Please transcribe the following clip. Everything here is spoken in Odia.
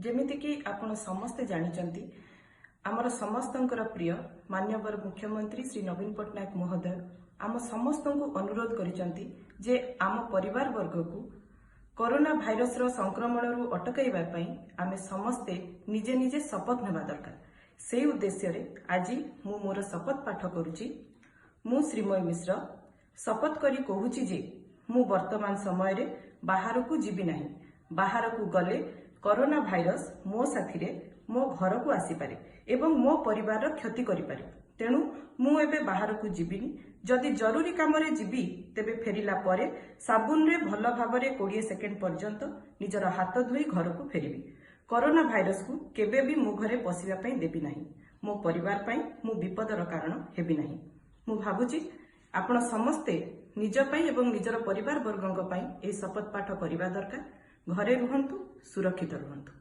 ଯେମିତିକି ଆପଣ ସମସ୍ତେ ଜାଣିଛନ୍ତି, ଆମର ସମସ୍ତଙ୍କର ପ୍ରିୟ ମାନ୍ୟବର ମୁଖ୍ୟମନ୍ତ୍ରୀ ଶ୍ରୀ ନବୀନ ପଟ୍ଟନାୟକ ମହୋଦୟ ଆମ ସମସ୍ତଙ୍କୁ ଅନୁରୋଧ କରିଛନ୍ତି ଯେ ଆମ ପରିବାର ବର୍ଗକୁ କରୋନା ଭାଇରସର ସଂକ୍ରମଣରୁ ଅଟକାଇବା ପାଇଁ ଆମେ ସମସ୍ତେ ନିଜେ ନିଜେ ଶପଥ ନେବା ଦରକାର। ସେଇ ଉଦ୍ଦେଶ୍ୟରେ ଆଜି ମୁଁ ମୋର ଶପଥ ପାଠ କରୁଛି। ମୁଁ ଶ୍ରୀମୟୀ ମିଶ୍ର ଶପଥ କରି କହୁଛି ଯେ ମୁଁ ବର୍ତ୍ତମାନ ସମୟରେ ବାହାରକୁ ଯିବି ନାହିଁ। ବାହାରକୁ ଗଲେ କରୋନା ଭାଇରସ ମୋ ସାଥିରେ ମୋ ଘରକୁ ଆସିପାରେ ଏବଂ ମୋ ପରିବାରର କ୍ଷତି କରିପାରେ। ତେଣୁ ମୁଁ ଏବେ ବାହାରକୁ ଯିବିନି। ଯଦି ଜରୁରୀ କାମରେ ଯିବି, ତେବେ ଫେରିଲା ପରେ ସାବୁନରେ ଭଲ ଭାବରେ 20 ସେକେଣ୍ଡ ପର୍ଯ୍ୟନ୍ତ ନିଜର ହାତ ଧୋଇ ଘରକୁ ଫେରିବି। କରୋନା ଭାଇରସକୁ କେବେ ବି ମୋ ଘରେ ପଶିବା ପାଇଁ ଦେବି ନାହିଁ। ମୋ ପରିବାର ପାଇଁ ମୁଁ ବିପଦର କାରଣ ହେବି ନାହିଁ। ମୁଁ ଭାବୁଛି ଆପଣ ସମସ୍ତେ ନିଜ ପାଇଁ ଏବଂ ନିଜର ପରିବାର ବର୍ଗଙ୍କ ପାଇଁ ଏହି ଶପଥ ପାଠ କରିବା ଦରକାର। ଘରେ ରୁହନ୍ତୁ, ସୁରକ୍ଷିତ ରୁହନ୍ତୁ।